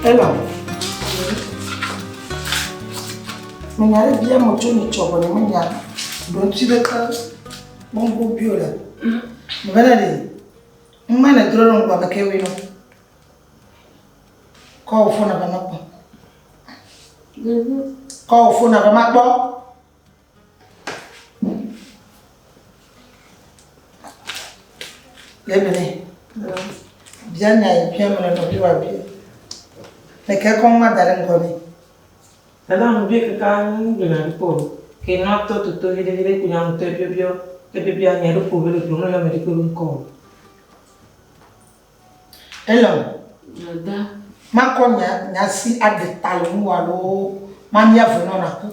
Elɔ. Menya ɖe bia mo tso nyitsɔ vɔ nye menya ɖo ŋuti ɖeke kpɔŋgo bio le. Mebena ɖe ŋma ne dro ɖe ŋgɔ ame ke wui nɔ. Kɔ wò fone va makpɔ. Kɔ wò fone va makpɔ. Lebene. Bia nya yi bia mele nɔvi wa bia. Meke kɔ ŋma da ɖe ŋgɔ nɛ. Dada nu bie kaka nu gblɔna ɖi kpɔ o. Ke nua tɔ toto viɖe viɖe ku nya ŋutɔ biɔbiɔ ebiɔbiɔ nya ɖo ƒo be le gblɔ meyɔ ame ɖekpe be ŋkɔ o. Elɔ. Dada. Makɔ nya nya si aɖe ta le ŋuwò alo mamia ve nɔ nàku.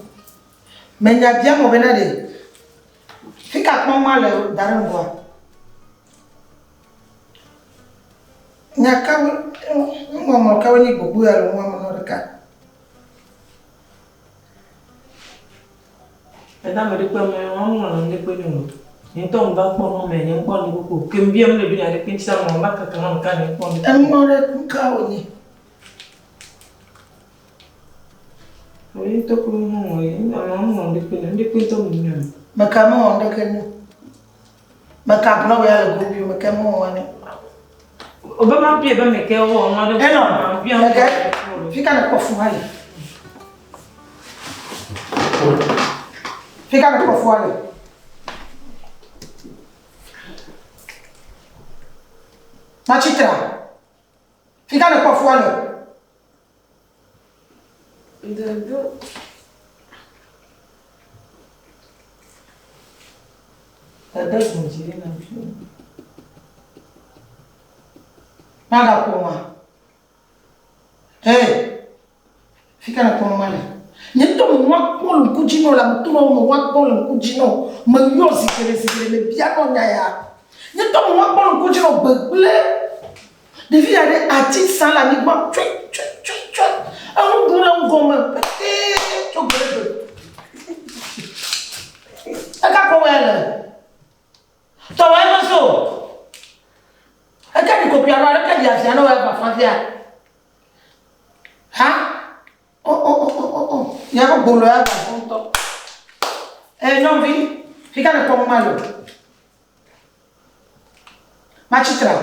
Menya bia mɔ bena ɖe fika kpɔm male da ɖe ŋgɔa? Nya kawo nuŋɔŋlɔ kawo nyi gbogbo ya le ŋua me nɔ ɖeka? Dada ame ɖekpe me wɔm ŋlɔ nu ɖekpe nɛ o. Nye ŋutɔ ŋva kpɔ nu me nye ŋkpɔ nu koko. Ke ŋbia ŋle ɖo nya ɖekpe ŋuti sa ŋlɔ va kaka na ŋka nye ŋkpɔ nu. Eŋlɔ ɖe ŋka wònye? Wo ŋutɔ ko ŋlɔ ye ame ŋlɔ nu ɖekpe nɛ. Nu ɖekpe ŋutɔ me nyo. Meka mewɔ nu ɖeke nyo. Meka gblɔ wò ya le go bio meke mewɔ nyo. Obe ma bia be meke wɔ ŋlɔ ɖe. Enɔ meke fika ne kpɔ fu hã le. Fika ne kpɔ fua le. Matsitra. Fika ne kpɔ fua le. Dada. Dada gbɔn dzi ɖe na fi. Magaƒo ŋua? Hey! Fika nèkpɔ nua le? Nye ŋutɔ menua kpɔ le ŋku dzi nɔ le ame to nɔ menua kpɔ le ŋku dzi nɔ meyɔ zi geɖe zi geɖe mebia nɔ nya ya. Nye ŋutɔ menua kpɔ le ŋku dzi nɔ gbegblẽ. Ɖevi ya ɖe ati sã le anyigba tsɔe tsɔe tsɔe tsɔe. Enu ɖu le ŋgɔme petee tso gbe ɖe gbe. Eka kpɔ wɔ ya le. Tɔwɔ eme so. Eke ɖi kokoe alo aleke ɖi avia ne wɔ eva fafia. Ha? Oh oh oh oh oh oh. Ya ko gbolo ya va fún tɔ. Eh nyɔnuvi, fika ne kpɔ ma lo. Matsitra.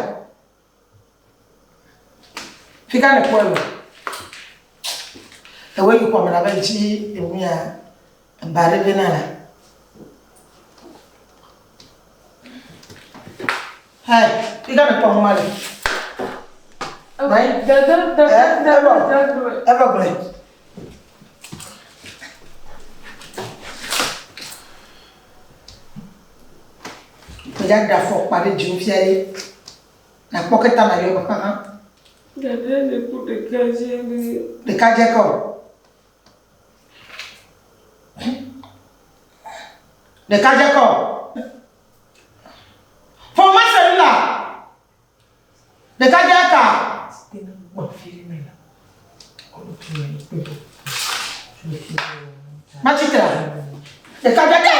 Fika ne kpɔ lo. Ewe yi kɔ me la be dzi enuya eba ɖe be na la. Hey, fika ne kpɔ ma le. Right? Eva gblɔe. Medza ɖe afɔkpa ɖe dziwò fia ye. Nakpɔ ke ta nayɔ be xaxa. Dada le ku ɖekadze ɖe. Ɖekadze kɔ. Ɖekadze kɔ. Ƒome se nu la. Ɖekadze ka. Matsitra. Ɖekadze ka.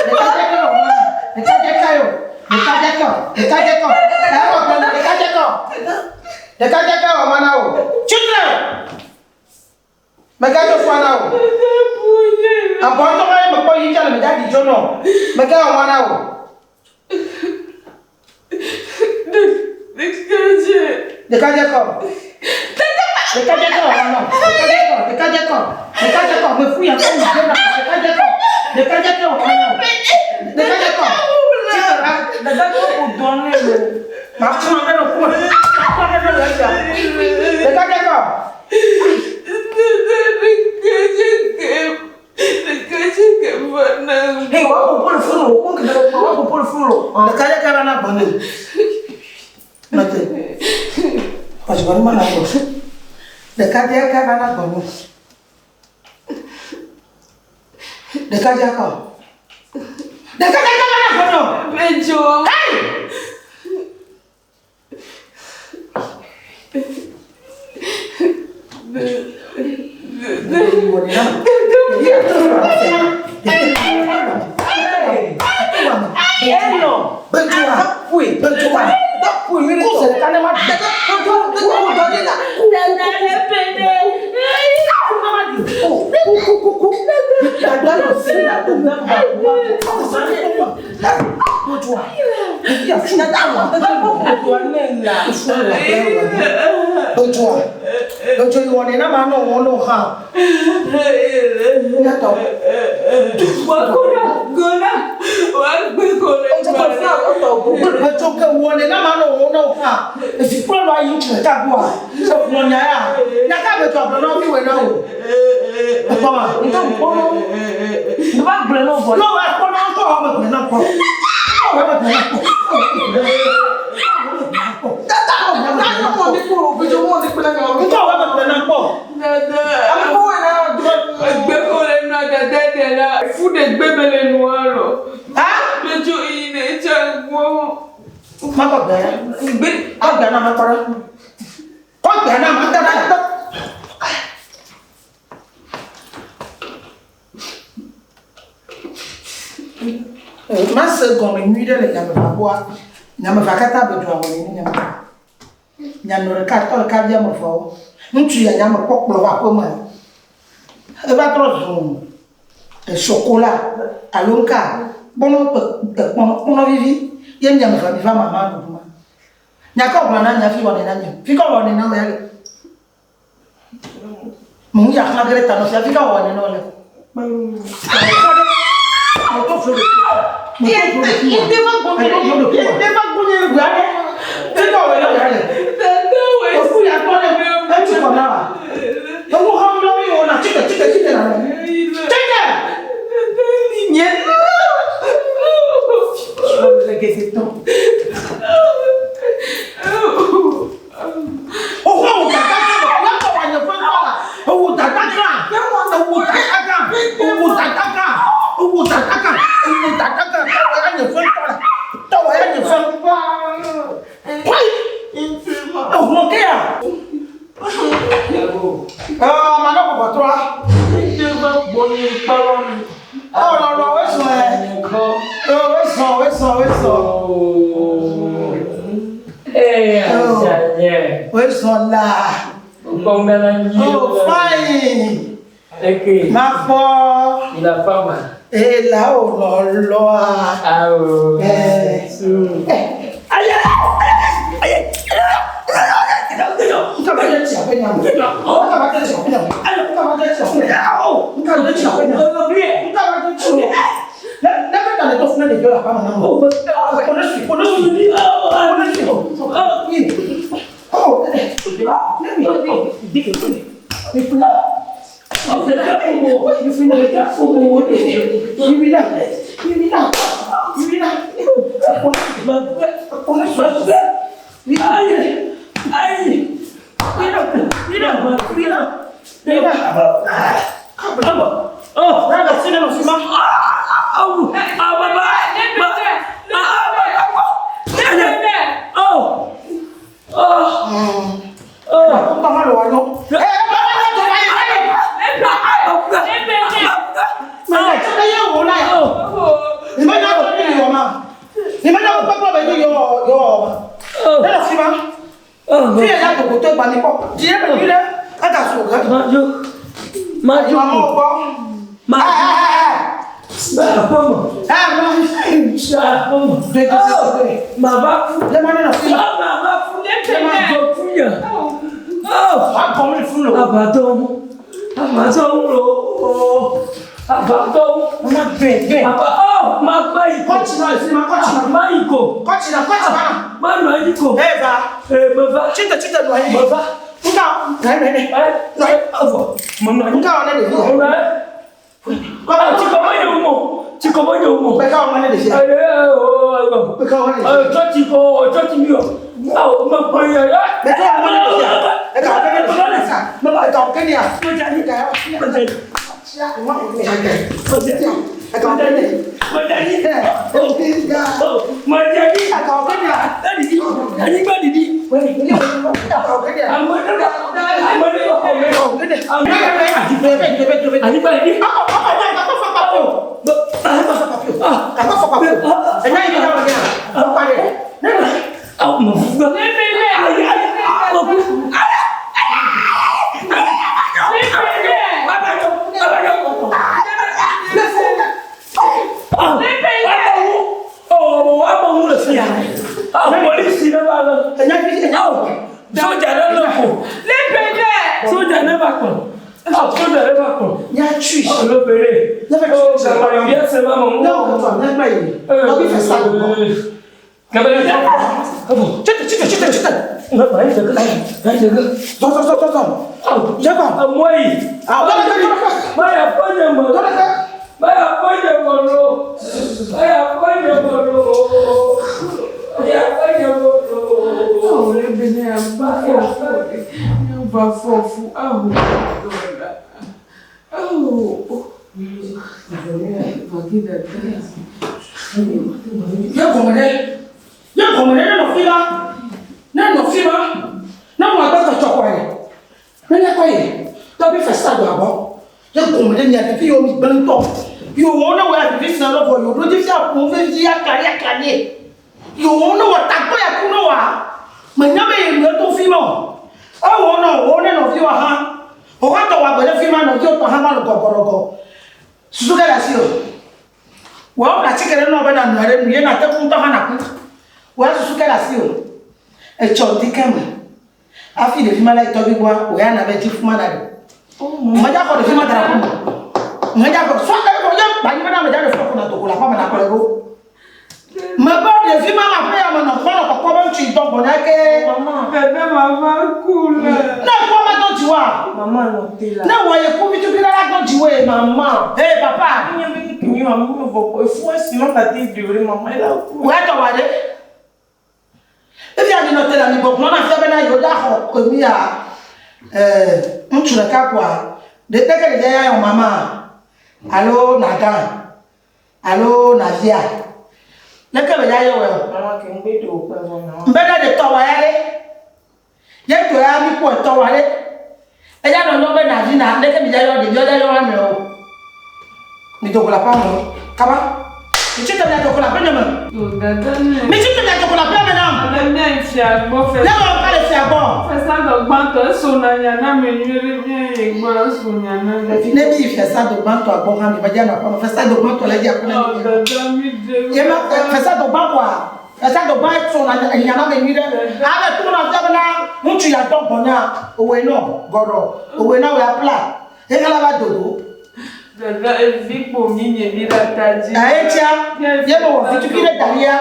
Ɖekadze ka. Ɖekadze ka yo. Ɖekadze ka. Ɖekadze ka. Ɖekadze ka. Ɖekadze ka wɔ mana o. Tsitre. Mègadzo fua na o. Abɔtɔ ma ye mekpɔ yi tsa le megaɖi dzo nɔ. Megawɔ nua na o. Ɖekadze kɔ. Ɖekadze kɔ wɔ nɔ. Ɖekadze kɔ. Ɖekadze kɔ. Ɖekadze kɔ. Mefu ya kɔ wu na. Ɖekadze kɔ. Ɖekadze kɔ wɔ nɔ. Ɖekadze kɔ. Ɖekadze kɔ dɔ ne lo. Makɔ ɖe no kuma. Makɔ ɖe no le sia. Ɖekadze kɔ. Hey, wa ko pol funu, ko kede wa ko pol funu. Ɖekadze kɔ na gbɔ ne. Nɔte. Kɔsi gbɔ ne ma na gbɔ. Ɖekadze kɔ na gbɔ ne. Ɖekadze kɔ. Ɖekadze kɔ na gbɔ ne. Medzo. Hey! Mase gɔme nyui ɖe le nyameva gbɔa, nyameva katã be dua wɔnɛ ne nyameva. Nyanɔ ɖeka tɔ ɖeka vi ame eveawo. Ŋutsu ya nyame kpɔ kplɔ va aƒe me. Eva trɔ zu esokola alo ŋka kpɔnɔ kpɔnɔ kpɔnɔ vivi ye miame eve mi va mama ɖuɖu ma. Nya ka wògblɔ na mia fi wɔnɛ na mia? Fi ka wɔnɛ na wò ya le? Mo ya xlã ge ɖe ta nɔ fia fi ka wɔnɛ na wò le? Oh, fine. Ma kpɔ. Ela o lɔlɔa. Se ma mo. Ne wo ketua ne kple yi. Tɔgbi fɛ sa gbɔ. Kebe ne. Ebo. Tsite tsite tsite tsite. Na ba yi dege. Ba yi dege. Zɔ zɔ zɔ zɔ zɔ. Dze kɔ. Emɔ yi. Tɔ ɖe ke tɔ ɖe ke. Ba ya fɔ nye me. Tɔ ɖe ke. Ba ya fɔ nye me lo. Ba ya fɔ nye me lo. Ba ya fɔ nye me lo. Awo le bene ya ba fɔfu ya ba fɔfu awo dɔla awo vagi dada. Ye gɔme ɖe. Ye gɔme ɖe ne nɔ fi ma. Ne nɔ fi ma. Ne mɔ agbe tsɔtsɔ kɔe. Ne ne kɔ yi. Tɔgbi fɛ sa do abɔ. Ye gɔme ɖe mia ɖevi yiwo mi gblẽ ŋutɔ. Yewo ne wɔ ya ɖevi sia ne vɔ yewo ɖo dzi fia ƒo vevi akari akari. Yewo ne wɔ tagbɔ ya ku ne wa. Menya be ye nɔ to fi ma o. Ewɔ nɔ wo ne nɔviwoa hã. Woxa tɔ wɔ agbe ɖe fi ma nɔviwo tɔ hã va le gɔgɔɖɔgɔ. Susu ke le asi o. Wɔ ƒle atike ɖe nɔ be na nɔe ɖe nu ye na te ŋu ŋutɔ hã na ku. Wɔ susu ke le asi o. Etsɔ ŋdi ke me. Hafi ɖevi ma la yi tɔgbi gbɔa, wò ya na be dzi fuma na ɖe. Medza xɔ ɖevi ma da ɖe aƒe me. Medza xɔ sɔ eye nye kpa nyi be na medza ɖe fɔ ko na dogo le aƒe me na kplɔe ɖo. Mebe ɖevi ma ma ƒe ya me nɔ kpɔ nɔ kpɔkpɔ be ŋutsu yi dɔ gbɔ na ke. Dada mama ku le. Ne kpɔ ma dɔ dziwoa. Mama nɔ te la. Ne wɔ ye ku vitukui la la dɔ dziwoe. Mama. Hey papa. Nye be ni mi wa mi vɔ ko efu esi ma ka te ɖe mama ela ku. Wò ya tɔ wa ɖe. Efia mi nɔ te le ami gbɔgblɔ na fia bena yewo ɖa xɔ enu ya ŋutsu ɖeka koa ɖe ke ɖevia ya yɔ mama alo nagã alo navia leke be ya yɔ wɔ Mama ke ŋgbe ɖe wò kpe vɔ na. mbe ɖe ɖe tɔ wa ya ɖe ye tɔ ya mi kpɔ etɔ wa ɖe eya nɔ nyɔ be navi na leke mi ya yɔ ɖevia ya yɔ wa nɔewo mi dogo le aƒea me kaba mi tsi te mia dogo le aƒe nye me O dada ne. mi tsi te mia dogo le aƒea me nam Dada ne yi fia gbɔ fɛ. ne wɔ ka le fia gbɔ Fɛsa dɔ gbãtɔ eso na nya na me nyuie ɖe mía yi gbɔ eso nya na me. ne mi yi fiasa do gbãtɔ gbɔ hã mi va dze anɔ aƒeme fiasa do gbãtɔ le dzi aƒe na O mi dada mi ɖe. ye ma fiasa do gbã koa fiasa do gbã tso na nya na me nyuie ɖe ame to na fia bena ŋutsu ya dɔ gbɔ na owoe nɔ gɔɖɔ owoe na woe apla ye hã la va dodo Dada evi kpo mi nye mi ɖe ata dzi. eye tia ye me wɔ vitukui ɖe da ɖia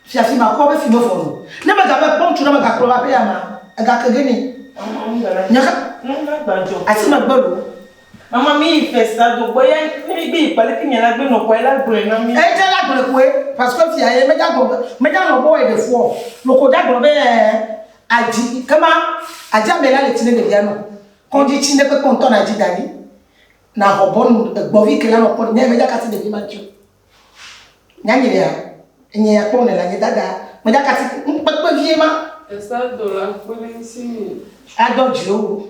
fiafi ma kɔ be fi me vɔ no ne me gabe kpɔ ŋutsu ɖe me gakplɔ va aƒe ya ma egake ge nɛ Mama ŋgbe la. nye ka Ŋgbe gbadzɔ. asi me gbe lo. Mama mi yi fɛsa do gbɔ ya ne mi gbe yi kpa leke nye la gbe nɔ kɔ ela gblɔe na mi. Edze la gblɔe koe parce que fia ye medza gblɔ be medza nɔ gbɔ ɖe fuɔ loko dza gblɔ be adzi kema adzi ame la le tsi ne ɖevia nɔ kɔndzi tsi ne kpekpe ŋutɔ na dzi da ɖi na xɔ bɔnu egbɔvi ke la nɔ kpɔ nye medza kasi ɖevi ma ŋuti o nyanyi ɖea enye ya kpɔ ne le anyi dada medza kasi ŋkpekpe vie ma Fɛsa dɔ la kpe ɖe ŋuti. adɔ dziwo.